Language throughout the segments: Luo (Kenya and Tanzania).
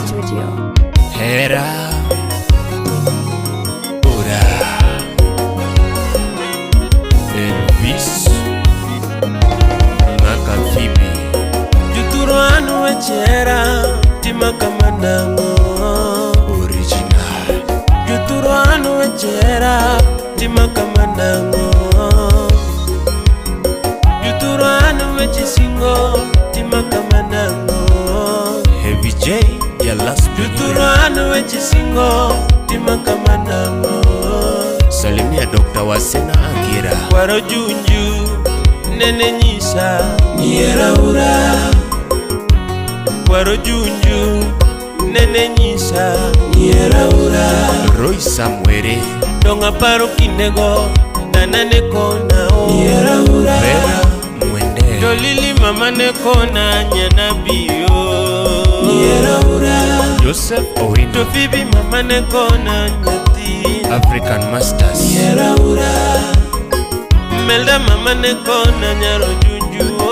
Studio. Hera Ora Elvis Ngaka Phoebe. Juturo an wechera tima kama nang'o. Original. Juturo an wechera tima kama nang'o. Juturo an weche singo tima kama nang'o. Heavy J ya last. Juturo an weche singo tima kama nang'o. Salimia Dr. Wasena Angira. Kwaro junju nene nyisa niera ura. Kwaro junju nene nyisa niera ura. Roy Samwere. Dong aparo kindego nana ne kona o niera ura. Vera Mwende. To Lili mama ne kona nyana biyo niera ura. Joseph Owino. To Phoebe mama ne kona nyathi African Masters. niera ura. Melda mama ne kona nyaro junju o.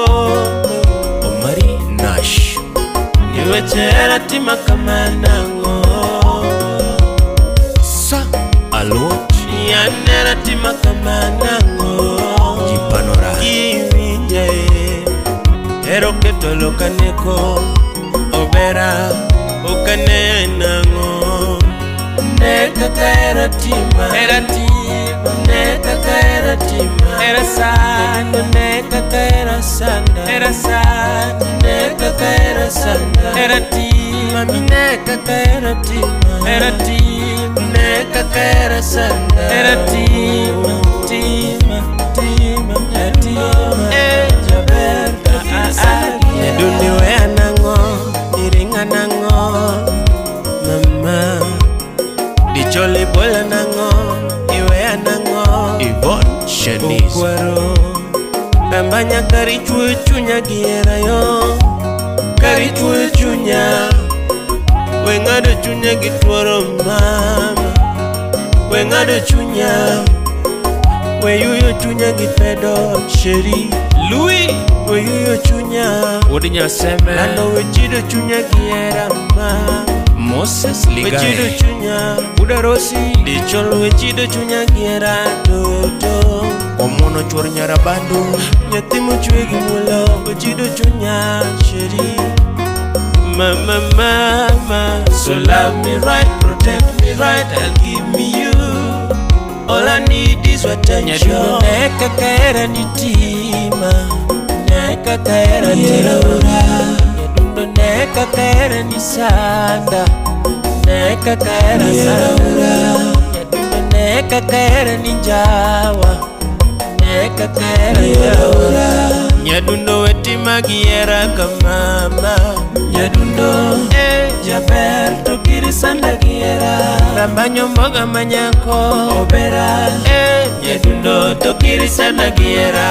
Omari Nash. Niwechera tima kama nang'o. Sa Alot. Yanera tima kama nang'o. Jipanora. Kiwinja e ero keto lokaneko obera okane nang'o. Ne kaka era tima era tima ne kaka era tima era sanda ne kaka era sanda era sanda ne kaka era sanda era tima mi ne kaka era tima era tima ne kaka era sanda era tima tima tima tima eh jaber nyadundi weya nang'o iringa nang'o mama dicholi bola nang'o iweya nang'o. Yvonne Shanice. Okwaro rambanya kari chuoyo chunya gi hera yo kari chuoyo chunya we ng'ado chunya gi tuoro mama we ng'ado chunya we yuyo chunya gi pedo sheri Louis we yuyo chunya. Wuod Nyaseme. Lando we chido chunya gi hera mama Moses we chido Ligae. Chunya Buda Rosi. Dichol we chido chunya gi hera toto. Omuono chuor Nyarabandu. Nyathi mochwe gi mulo ochido chunya sheri. Mama mama so love me right, protect me right, and give me you. All I need is your attention. Nyadundo ne kaka hera nitima ne kaka hera tima. Nyadundo ne kaka hera ni sanda ne kaka hera sanda. Nyadundo ne kaka hera ni njawa ne kaka hera njawa. Nyadundo wetima gi hera kamama. Nyadundo eh jaber to kiri sanda gi hera. Rambanyo mboga manyako obera eh nyadundo to kiri sanda gi hera.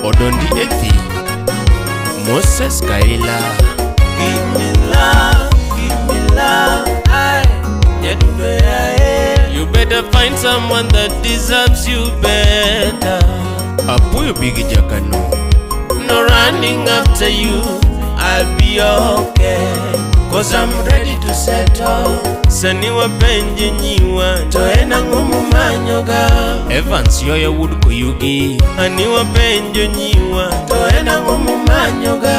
Odondi Ethi. Moses Kaila. Give me love, give me love, aye. Nyadundo yae. You better find someone that deserves you better. Apuyo Bigi Jakano. No running after you, I'll be okay. 'Cause I'm ready to settle. Sani wapenje nyiwa, to en ang'o mumanyoga? Evans Yoyo Wood Koyugi. Ani wapenjo nyiwa, to en ang'o mumanyoga?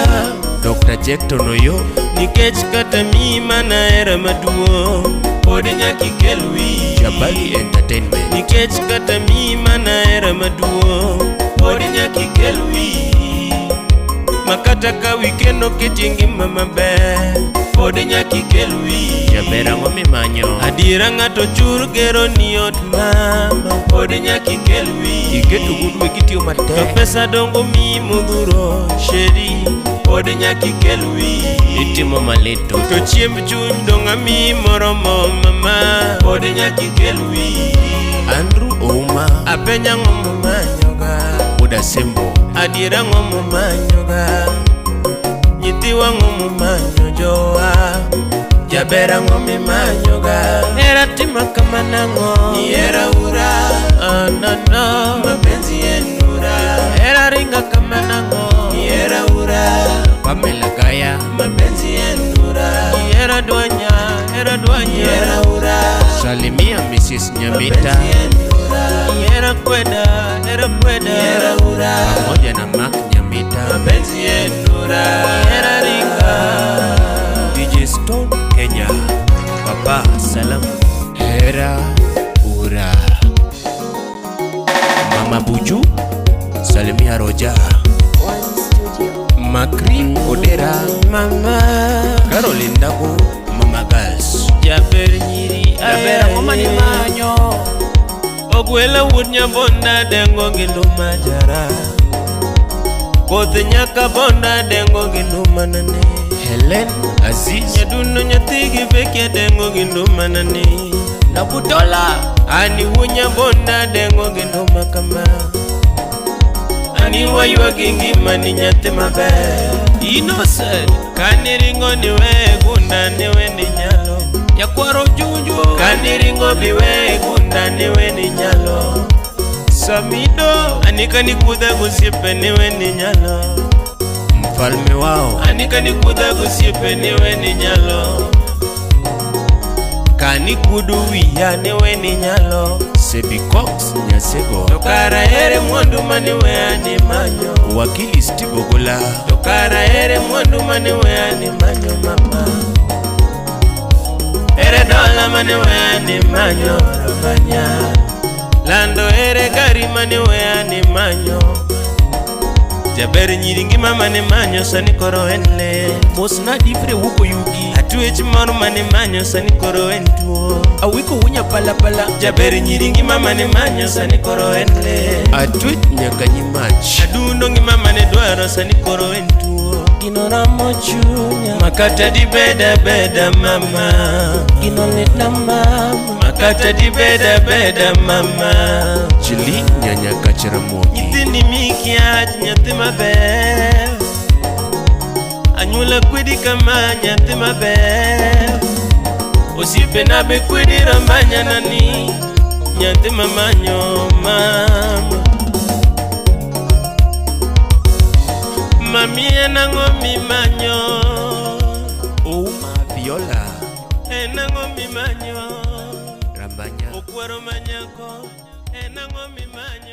Dr. Jackton Oyo. Nikech kata miyi mana hera maduong', pod nyaka ikel wiyi. Jabali Entertainment. Nikech kata miyi mana hera maduong', pod nyaka ikel wiyi. Makata ka weekend oketie ngima maber, pod nyaka ikel wiyi. Jaber ang'o mimanyo? Adiera ng'ato chur gero ni ot mama, pod nyaka ikel wiyi. Iketo gud wegi tiyo To matek. Pesa dongo miyi modhuro sheri, pod nyaka ikel wiyi. Itimo malit To toto. Chiemb chuny dong' amiyi moromo mama, pod nyaka ikel wiyi. Andrew Ouma. Apenja ang'o mumanyoga? Wuod Asembo. Adiera ang'o mumanyoga? Nyithiwa ang'o mumanyo jowa? Jaber ang'o mimanyoga? Hera tima kama nang'o? Ni hera ura. Oh, no, no. Mapenzi yenura. Hera ringa kama nang'o? Ni hera ura. Pamela Gaya. Mapenzi yenura. Hera dwanya, hera dwanya. Hera ura. Salimia Mrs. Nyamita. Hera kweda, hera kweda. Hera ura. Pamoja na Mark Nyamita. Mapenzi yenura. Hera ringa. DJ Stone Kenya. Papa Salamu. Hera ura. Mama Buju. Salimia Roja. One Studio. Makri Odera. Mama. Caroline Dago. Mama Girls. Jaber nyiri. Jaber ang'o mane manyo? Ogwela wuod nyabonda dengo gi nduma jara. Koth nyaka bonda dengo gi nduma nane. Helen Aziz. Nyadundo nyathi gi bekia dengo gi nduma nane. Nabutola. Ani wuod nyabonda dengo gi nduma kama. Ani waywagi ngima ni nyathi maber. Innocent. Kani ringo ni we gunda ni we ni nyalo. Nyakwaro Junju. Kani ringo bi we gunda ni we ni nyalo. Samido. Anika ni kudha gosiepe ni we ni nyalo. Mfalme wao. Anika ni kudha gosiepe ni we ni nyalo. Kani kudu wiya ni we ni nyalo. Sebi Cox Nyasego. To kara ere mwandu mane we ani manyo. Wakili Steve Ogola. To kara ere mwandu mane we ani manyo mama. Ere dola mane we ani manyo rafanya. Lando ere gari mane we ani manyo. Jaber nyiri ngima mane manyo sani koro en le. Mosna Difre wuko yugi. Atwech moro mane manyo sani koro en tuo. Awiko wunya palapala. Jaber nyiri ngima mane manyo sani koro en le. Atwech nyaka nyimach. Adundo ngima mane dwaro sani koro en tuo. Gino ramo chunya. Makata di beda beda mama. Gino litna mama. Makata di beda beda mama. Chili nyanya kacharamogi. Nyithindi mikiach nyathi maber. Anyuola kwedi kama nyathi maber. Osiepena be kwedi rambanya nani. Nyathi mamanyo mama. Mami en ang'o mimanyo? Ouma Viola. En ang'o mimanyo? Rambanya. Okwaro manyako. En ang'o mimanyo?